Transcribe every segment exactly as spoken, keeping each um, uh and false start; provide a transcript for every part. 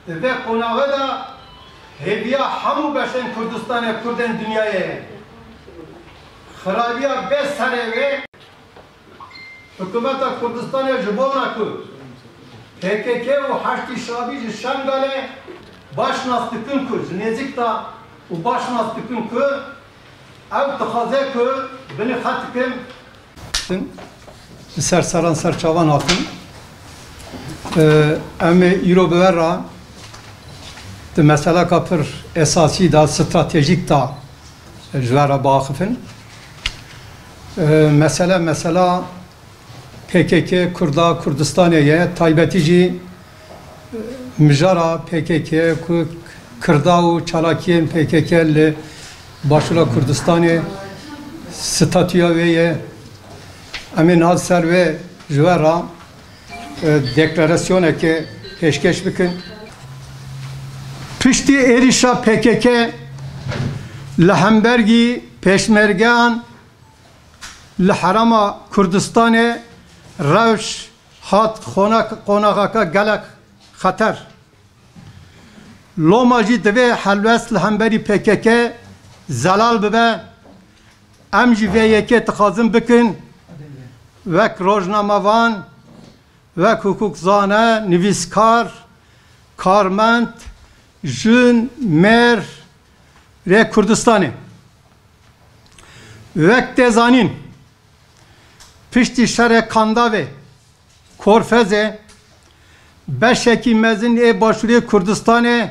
Di vê qonaxê de hêviya hemû beşên Kurdistanê, Kurdên dinyayê ye. Xirabiya bê serê wê, Hikûmeta Kurdistanê ji bona ku P K K û Heşdî Şabî ji Şengalê baş nas dikin ku, ji nêzîk de û baş nas dikin ku ew dixwaze ku binê xet dikin. Li ser seran ser çavan hatin. Em ê îro bi we re di meseleka pir esasî de, stratejîk de ji we re biaxifin. Mesele, mesela P K K Kurda Kurdistanê ye, taybetî jî mijara P K K ku kirda û çalakiyên P K K li Başûra Kurdistanê, statûya wê ye. Em ê niha ser wê ji we re, e, deklarasyoneke pêşkêş bikin. Piştî êrîşa P K K li hembergî pêşmergeyan li Herêma Kurdistanê rewş hat qonak-, qonaxeke gelek xeter. Loma jî divê helwest li hemberî P K K zelal bibe. Em jî vê yekê dixwazin bikin, wek rojnamevan, wek hukukzane, nivîskar, karmend, jin, mêr, rê Kurdistanê. Wek tê zanîn, piştî şerê Kandavê, Korfezê, beşekî mezin ê Başûrê Kurdistanê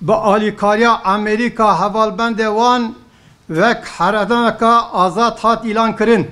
bi alîkariya Amerîka hevalbendê wan wek herêmeke azad hat îlan kirin.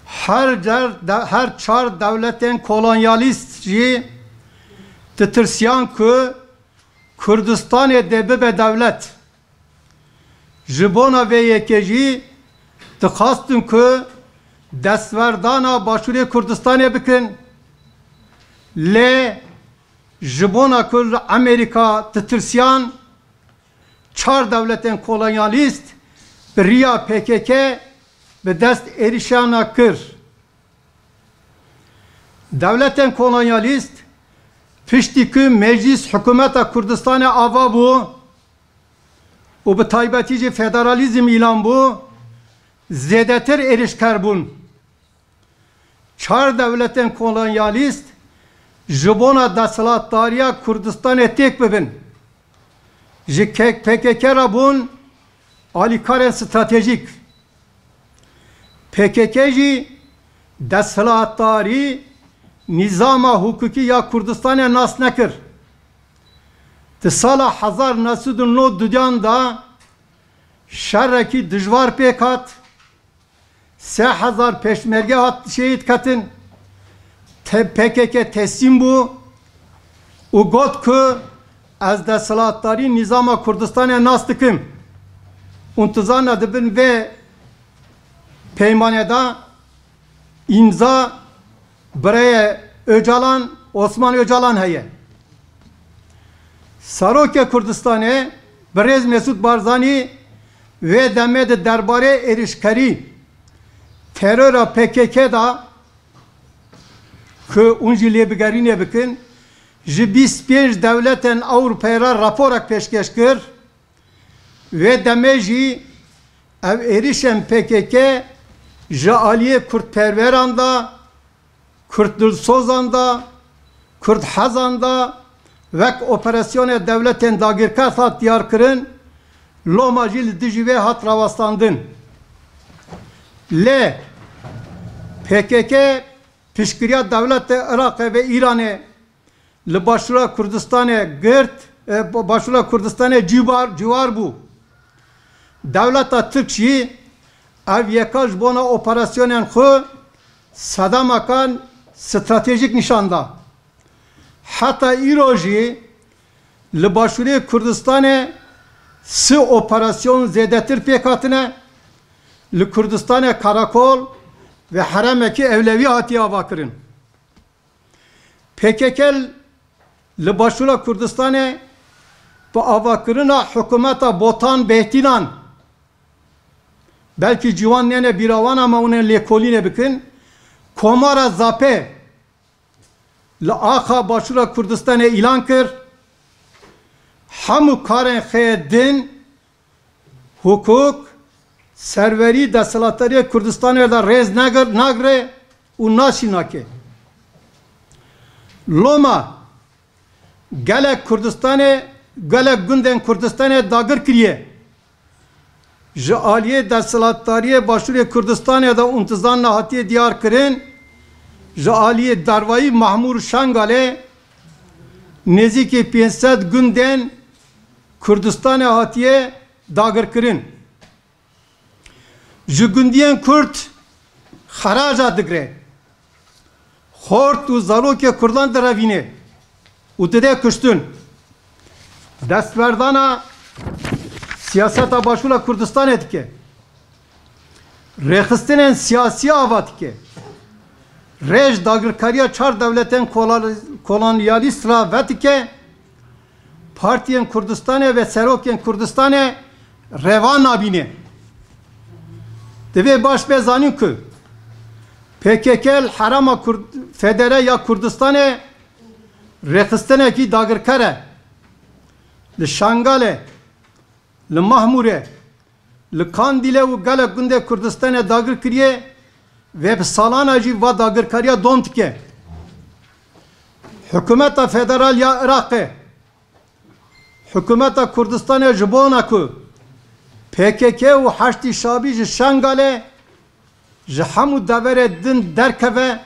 Her car-, de-, her çar dewletên kolonyalîst jî ditirsiyan ku Kurdistanê dê bibe dewlet. Ji bona vê yekê jî dixwastin ku destwerdana Başûrê Kurdistanê bikin. Lê ji bona ku li Amerîka ditirsiyan, çar dewletên kolonyalîst bi riya P K K bi dest êrişana kir. Dewletên kolonyalîst piştî ku meclîs hikûmeta Kurdistanê ava bû û bi taybetî jî federalîzm îlan bû, zêdetir êrişker bûn. Çar dewletên kolonyalîst ji bona desthilatdariya Kurdistanê têk bibin, ji P K K re bûn alîkarên stratejîk. P K K jî desthilatdarî, nîzama hukukî ya Kurdistanê nas nekir. Di sala hezar neh sed û nod duyan de şerekî dijwar pêk hat. Sê hezar pêşmerge hat şehîd ketin. Te-, P K K teslîm bû û got ku ez desthilatdarî nîzama Kurdistanê nas dikim. Û tu zana di bin vê peymanê de îmza birayê Ocalan, Osman Ocalan heye. Serokê Kurdistanê, birêz Mesûd Barzanî, wê demê di derbarê êrişkerî, terora P K K de, ku hûn jî lêbigerînê bikin, ji bîst pênc dewletên Ewropayê re raporek pêşkêş kir. Wê demê jî ev êrişên P K K ji aliyê kurdperweran de, kurddilsozan de, kurdhezan de wek operasyonê dewletên dagirker hat diyar kirin, loma jî li dijî wê hat rawestandin. Lê P K K piştgiriya dewletê Iraqê ve Îranê li Başûra Kurdistanê girt, e, ba-, Başûra Kurdistanê cîwar, cîwar bû. Dewleta Tirk jî ev yeka ji bona operasyonên xwe sedemakan stratejîk nîşan da. Heta îro jî li Başûrê Kurdistanê sih operasyon zêdetir pêk hatine, li Kurdistanê karakol ve herêmekî ewlewî hatiye avakirin. P K K li Başûra Kurdistanê bi avakirina hikûmeta Botan Behtînan, belkî ciwan nêne bîra wan ama hûn ê lêkolînê bikin, Komara Zapê Li axa Başûra Kurdistanê îlan kir, hemû karên xwe yê din, hukuk, serwerî, desthilatdariyê Kurdistanê de rêz negir-, nagire û nas jî nake. Loma gelek Kurdistanê, gelek gundên Kurdistanê dagir kiriye. Ji aliyê desthilatdariyê Başûrê Kurdistanê de û intizam nehatiye diyar kirin, ji aliyê dervayî Mahmûr Şengalê nêzîkî pênc sed gundên Kurdistanê hatiye dagirkirin. Ji gundiyên Kurd xeraca digre. Xort û zarokê Kurdan direvîne û dide kuştin. Destverdana siyaseta Başûra Kurdistanê dike. Rêxistinên siyasî ava dike. Rê ji dagirkariya çar dewletên kola-, kolonyalîst re vedike. Partiyên Kurdistanê ve serokên Kurdistanê reva nabîne. Divê baş be zanîn ku P K K li herêma Kurd-, federe ya Kurdistanê rêxistinekî dagirker e. Li Şengalê, li Mahmûrê, li Kandîlê û gelek gundê Kurdistanê dagir kiriye ve bi salana jî va dagirkariya dom dike. Hikûmeta federal ya Iraqê, hikûmeta Kurdistanê ji bona ku P K K û Heşdî Şabî ji Şengalê ji hemû deverê din derkeve,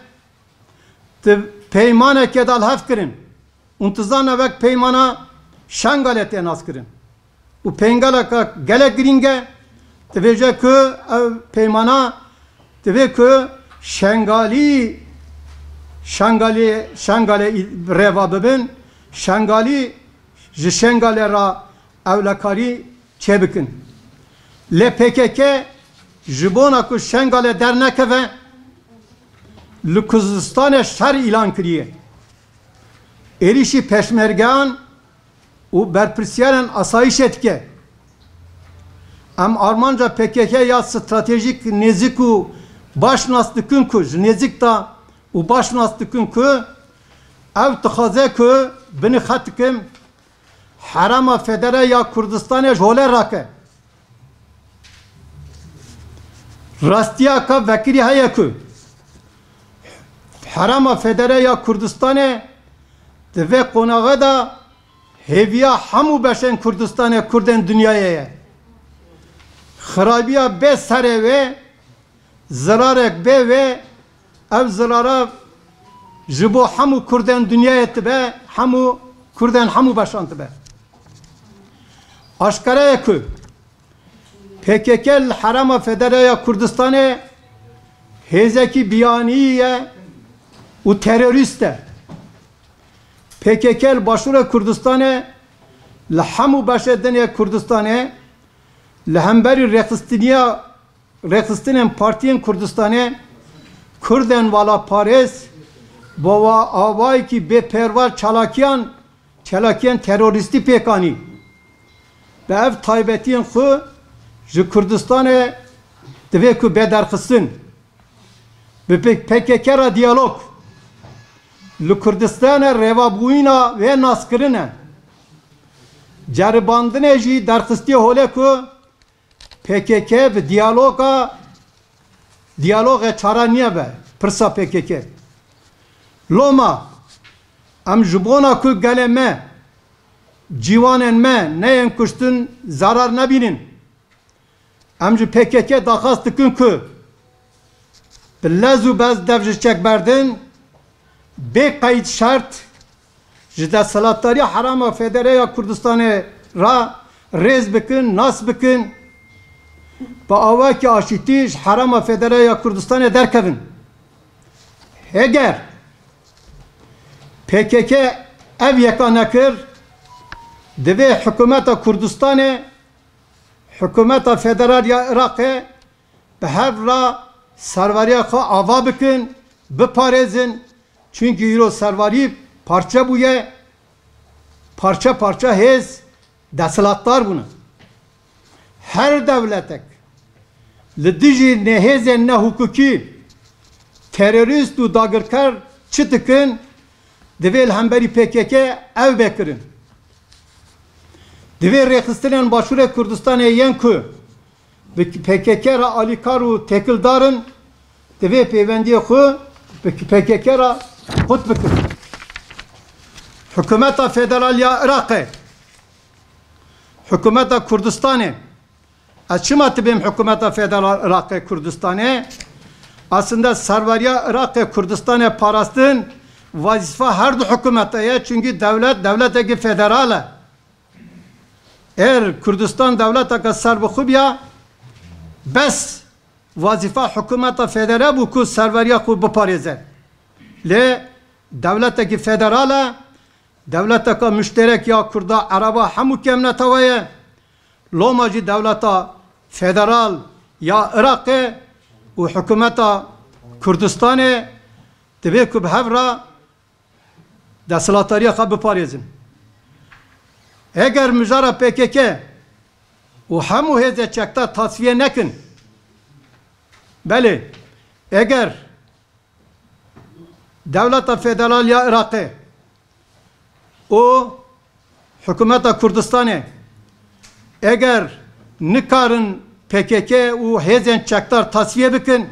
di peymanekê de li hev kirin. Û intizam e wek peymana Şengalê tê nas kirin. Û peymaneke gelek girîng e, divêje ku ev peymana divê ku Şengalî, Şengalê, Şengalê reva bibin, Şengalî ji Şengalê re ewlekarî çêbikin. Lê P K K ji bona ku Şengalê dernekeve, li Kurdistanê şer îlan kiriye. Êrîşî pêşmergeyan û berpirsiyarên asayîşê dike. Em armanca P K K ya stratejîk nêzik û baş nas dikin ku ji nêzik de û baş nas dikin ku ew dixwaze ku binî xet dikim herêma federe ya Kurdistanê ji holê rake. Rastiyaka vekirî heye ku herêma federe ya Kurdistanê di vê qonaxê de hêviya hemû beşên Kurdistanê, Kurdên dinyayê ye. Xirabiya bê serê wê, zirarek bê wê, ev zirara ji bo hemû Kurdên dinyayê dibe, hemû Kurdên hemû beşan dibe. Aşkere ye ku P K K li herêma federe ya Kurdistanê hêzekî biyanî ye û terorîst e. P K K li Başûrê Kurdistanê li hemû beşê din yê Kurdistanê li hemberî rêxistiniya, rêxistinên partiyên Kurdistanê Kurdên walaparêz bi wa-, awayekî bêperwa çalakiyan çalakiyên terorîstî pêk anî. Bi ev taybetiyên xwe ji Kurdistanê divê ku bê derxistin. Bi P-, P K K re diyalog. Li Kurdistanê rêvebûyîna wê naskirin e. Ceribandinê jî derxistî holê ku P K K bi diyaloga, diyalogê çare niye be pirsa P K K. Loma em ji bona ku gelê me, ciwanên me neyên kuştin, zarar nebînin, em ji P K K daxwaz dikin ku bi lez û bez dev ji çek berdin, bê qeyd şert, ji desthilatdariya herêma federe ya Kurdistanê re rêz bikin, nas bikin, bi awakî aşîtî ji herêma federe ya Kurdistanê derkevin. Heger P K K ev yeka nekir, divê hikûmeta Kurdistanê, hikûmeta federal ya Iraqê bi hev re serweriya xwe ava bikin, biparêzin, çunkî îro serwerî parçe bûye, parçe parçe hêz desthilatdar bûne. Her dewletek li dijî nehêzên nehukukî, terorîst û dagirker çi dikin, divê li hemberî P K K ev be kirin. Divê rêxistinên Başûrê Kurdistanê yên ku bi P K K re alîkar û têkildar in, divê pêwendiyê xwe bi P K K re qut bikin. Hikûmeta Federal ya Iraqê, hikûmeta Kurdistanê, ez çima dibêm hikûmeta Federal Iraqê Kurdistanê? Aslında serweriya Iraqê Kurdistanê parastin wazîfa her du hikûmeta ye, çünkü dewlet, dewletekî federal e. Eger Kurdistan dewleteke serbixwe biya, bes wazîfa hikûmeta federal bû ku serweriya xwe biparêze. Lê dewletekî federal e, dewleteke muşterek ya Kurda, Ereba, hemû kêm netewe ye. Loma jî dewleta federal ya Iraqê û hikûmeta Kurdistanê divê ku bi hev re desthilatdariya xwe biparêzin. Eger mijara P K K û hemû hêzê çekdar tasfiye nekin, belê, eger dewleta federal ya Iraqê û hikûmeta Kurdistanê eger nikarin P K K û hêzên çekdar tasfiye bikin,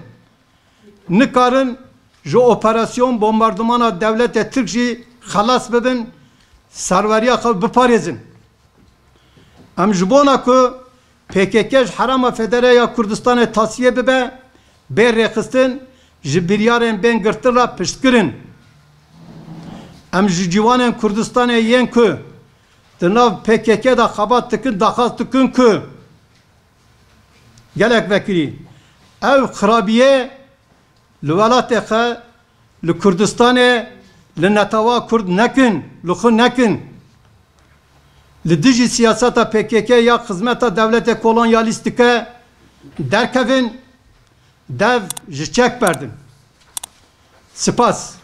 nikarin ji operasyon bombardimana dewletê Tirk jî xelas bibin, serweriya xwe biparêzin. Em ji bona ku P K K ji herêma federe ya Kurdistanê tasfiye bibe, bê rêxistin, ji biryarên bên girtin re piştgir in. Em ji ciwanên Kurdistanê yên ku di nav P K K de xebat dikin, daxwaz dikin ku gelek vekirî ev xirabiyê li welatê xwe, li Kurdistanê, li netewa Kurd nekin, li xwe nekin. Li dijî siyaseta P K K ya xizmeta dewletê kolonyalîstike derkevin, dev ji çek berdin. Spas.